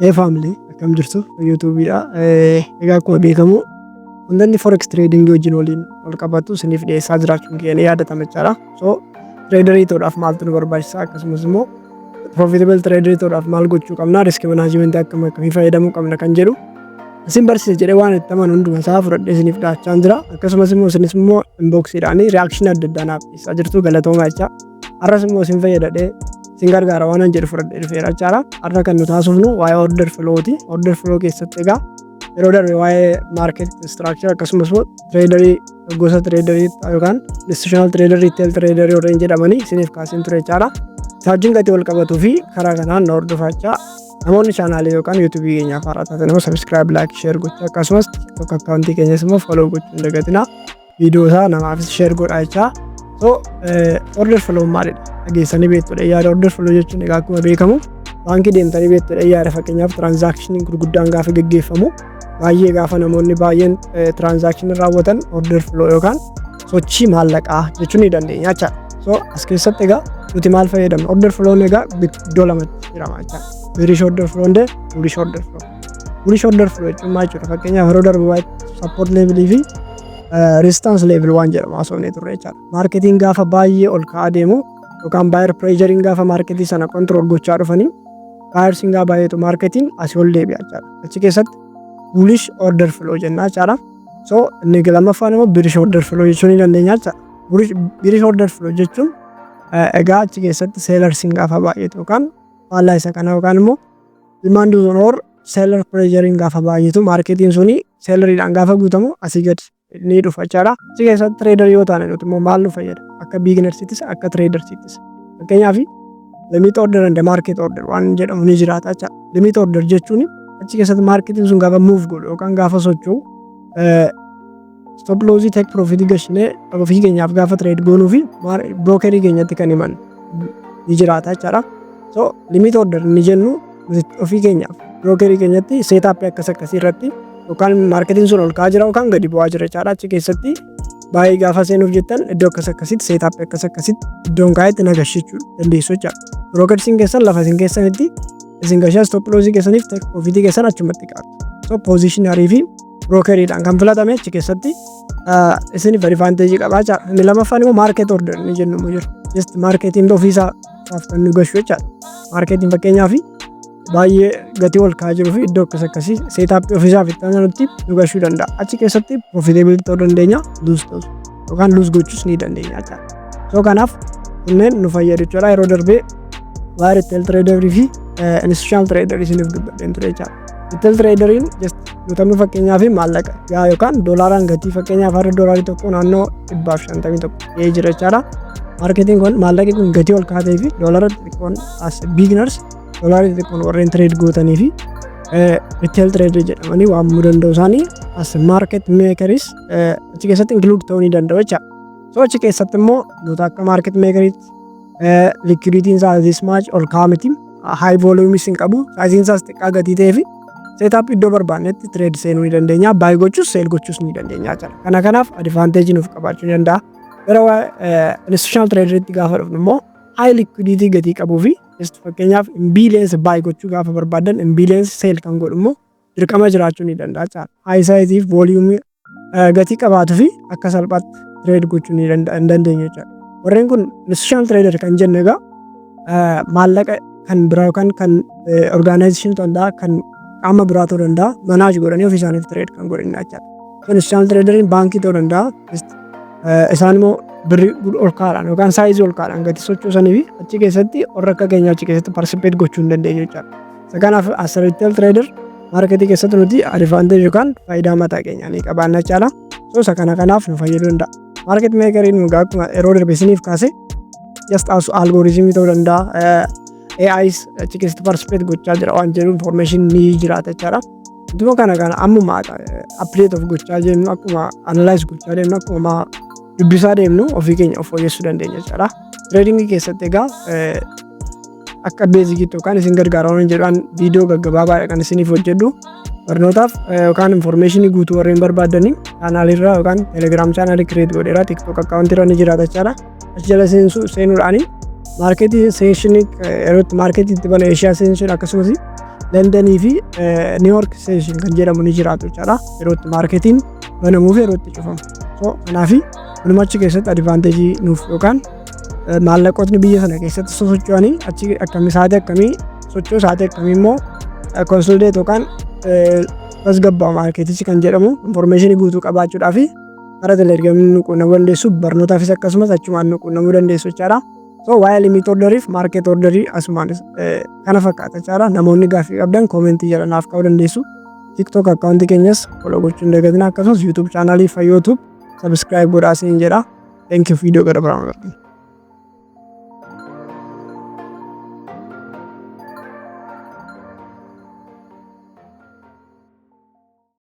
Hey family, akkam jirtu? YouTubeidha. Egaa akkuma beekamu wantoonni forex trading wajjin waliin wal qabatu isiniif dhiyeessaa jiraachuun keenya ni yaadatama jechaadha. So traderii ta'uudhaaf maaltu nu barbaachisa? Akkasumas immoo profitable traderii ta'uudhaaf maal gochuu qabna? Risk management akkam akkamii fayyadamuu qabna kan jedhu isin barsiisa jedhee waan itti amanu hunduma isaa fudhadhee isiniif dhiyaachaa jira. Akkasumas immoo isinis immoo inboxiidhaan reaction adda addaa naaf dhiyeessaa jirtu, galatoomaa jecha. Har'as immoo isin fayyadadhee isin gargaara waan an jedhu fudhadhee dhufeera jechaadha. Har'a kan nu taasifnu waa'ee order flowti. Order flow keessatti egaa yeroo darbe waa'ee market structure, akkasumas immoo traderii, gosa traderii yookaan institutional trader, retail traderii warreen jedhamanii isiniif kaaseen ture jechaadha. Isaa wajjin gatii wal qabatuu fi karaa kanaan na hordofaa jechaa, namoonni channelii yookaan YouTubeii keenyaaf haaraa taatan immoo subscribe, like, share gochuu, akkasumas TikTok accountii keenyas immoo follow gochuu hin dagatinaa. Viidiyoo isaa namaafis share godhaa jechaa. So order flow maalidha? Dhageessanii beektudha yaada. Order flow jechuun egaa akkuma beekamu baankii deemtanii beektudha yaada. Fakkeenyaaf, transactioniin gurguddaan gaafa geggeeffamu, baay'ee gaafa namoonni baay'een transactionii raawwatan, order flow yookaan sochii maallaqaa jechuu ni dandeenya jechaadha. So as keessatti egaa nuti maal fayyadamna? Order flown egaa iddoo lamatti hirama jechaadha. Bearish order flow and bullish order flow. Bullish order flow jechuun maal jechuudha? Fakkeenyaaf, yeroo darbu waa'ee support levelii fi resistance level waan jedhamu haasofnee turre jechaadha. Marketiin gaafa baay'ee ol ka'aa deemu yookaan buyer pressureiin gaafa marketii sana control gochaa dhufanii, buyersiin gaafa baay'eetu, marketiin asii ol deebi'a jechaadha. Achi keessatti bullish order flow jennaa jechaadha. So inni lammaffaan immoo bearish order flow jechuu ni dandeenya jechaadha. Bearish order flow jechuun egaa achi keessatti sellersiin gaafa baay'eetu yookaan faallaa isa kana yookaan immoo demand zone or seller pressureiin gaafa baay'eetu, marketiin suni selleriidhaan gaafa guutamu asii gadi ni dhufa jechaadha. Achi keessatti traderii yoo taane nuti immoo maal nu fayyada? Akka beginnersiittis akka tradersiittis. Fakkeenyaaf, limit order and market order waan jedhamu ni jiraata jechaadha. Limit order jechuun achi keessatti marketiin sun gaafa move godhu yookaan gaafa socho'u, stop lossii, take profitii gashinee ofii keenyaaf gaafa trade goonuu fi brokerii keenyatti kan himan ni jiraata jechaadha. So limit order ni jennu ofii keenyaaf brokerii keenyatti setupii akkas akkasii irratti yookaan marketiin sun ol ka'aa jira yookaan gadi bu'aa jira jechaadha. Achi keessatti baay'ee gaafa seenuuf jettan, iddoo akkas akkasitti, setupii akkas akkasitti iddoon kaa'etti nagashichuu dandeessu jechaadha. Brokersiin keessan lafa isin keessanitti isin gashaa, stop lossii keessaniif take profitii keessan achumatti qabattu. So positionarii fi brokeriidhaan kan filatame achi keessatti isiniif advantageii qabaa jechaadha. Inni lammaffaan immoo market order inni jennu immoo jira. Just marketiin ofiisaa kan nu gashu jechaadha. Marketiin fakkeenyaaf baay'ee gatii ol ka'aa jiruu fi iddoo akkas akkasii setupii ofiisaaf itti aanutti nu gashuu danda'a. Achi keessatti profitable ta'uu dandeenya, lose ta'us yookaan lose gochuus ni dandeenya jechaadha. So kanaaf kunneen nu fayyadu jechuudha. Yeroo darbee waa'ee retail traderii fi institutional traderii isiniif dubbadheen ture jechaadha. Retail traderiin just nuti amma fakkeenyaaf maallaqa gaa yookaan doolaaraan gatii, fakkeenyaaf, har'a doolaarii 1 naannoo 151 ga'ee jira jechaadha. Marketiin kun, maallaqi kun gatii ol kaatee fi doolara xixiqqoon, as beginners doolaarii xixiqqoon warreen trade gootanii fi retail trader jedhamanii waamamuu danda'u. Isaanii as market makeris achi keessatti include ta'uu ni danda'u jechaadha. So achi keessatti immoo nuti akka market makeriitti liquidityn isaa this much ol ka'aa miti, high volume hin qabu, sizeiin isaas xiqqaa gatii ta'ee fi setup iddoo barbaannetti trade seenuu ni dandeenya, buy gochuus sell gochuus ni dandeenya jechaadha. Kanaaf advantageii nuuf qabaachuu ni danda'a. Gara institutional traderitti gaafa dhufnu immoo high liquidity gatii qabuu fi fakkeenyaaf billions buy gochuu gaafa barbaadan, billions sell kan godhu immoo dirqama jiraachuu ni danda'a jechaadha. High sizeii fi volumeii gatii qabaatuu fi akka salphaatti trade gochuu ni hin dandeenyu jechaadha. Warreen kun institutional trader kan jennu egaa maallaqa kan biraa yookaan kan organizationii ta'uu danda'a, kan qaama biraa ta'uu danda'a, manage godhanii ofii isaaniif trade kan godhanidha jechaadha. Institutional traderiin baankii ta'uu danda'a. Isaan immoo birrii ol kaa'aadhaan yookaan sizeii ol kaa'aadhaan gatii sochoosanii fi achi keessatti warra akka keenyaa achi keessatti participate gochuu hin dandeenyu jechaadha. Isa kanaaf as retail trader marketii keessatti nuti advantage yookaan faayidaa mataa keenyaa ni qabaanna jechaadha. So isa kanaaf nu fayyaduu danda'a. Market makeriin egaa akkuma yeroo darbe isiniif kaase, just as algorithmii ta'uu danda'a. AIs achi keessatti participate gochaa jira waan jedhu information ni jiraata jechaadha. Utuma kana ammuma update of gochaa deemnu, akkuma analyze gochaa deemnu, akkuma dubbisaa deemnu, ofii keenya of fooyyessuu dandeenya jechaadha. Tradingii keessatti egaa akka basiciitti yookaan isin gargaara waan jedhaan viidiyoo gaggabaabaadha kan isiniif hojjedhu. Barnootaaf yookaan informationii guutuu warreen barbaaddanii channelirraa yookaan Telegram channelii create godheera, TikTok accountiirra ni jiraata jechaadha. Achi jala seenuudhaani marketii sessionii yeroo itti marketii itti bana, Asia session, akkasumas Londonii fi New York session kan jedhamu ni jiraatu jechaadha. Yeroo itti marketiin banamuu fi yeroo itti cufamu. So kanaafi walumaa achi keessatti advantage nuuf yookaan maallaqootni biyya sana keessatti sosocho'anii achi akkamii, sa'aatii akkamii socho'u, sa'aatii akkamii immoo consolidate yookaan tasgabbaa'u marketichi kan jedhamu informationii guutuu qabaachuudhaa fi karaa Telegramii nu quunnamuu dandeessu, barnootaafis akkasumas achumaan nu quunnamuu dandeessu jechaadha. So waa'ee limit orderiif market orderii asumaan kana fakkaata jechaadha. Namoonni gaaffii qabdan commentii jala naaf ka'uu dandeessu. TikTok accountii keenyas follow gochuu hin dagatinaa, akkasumas YouTube channelii Fayyootuub subscribe godhaa isiniin jedha. Thank you, viidiyoo gara biraan argina.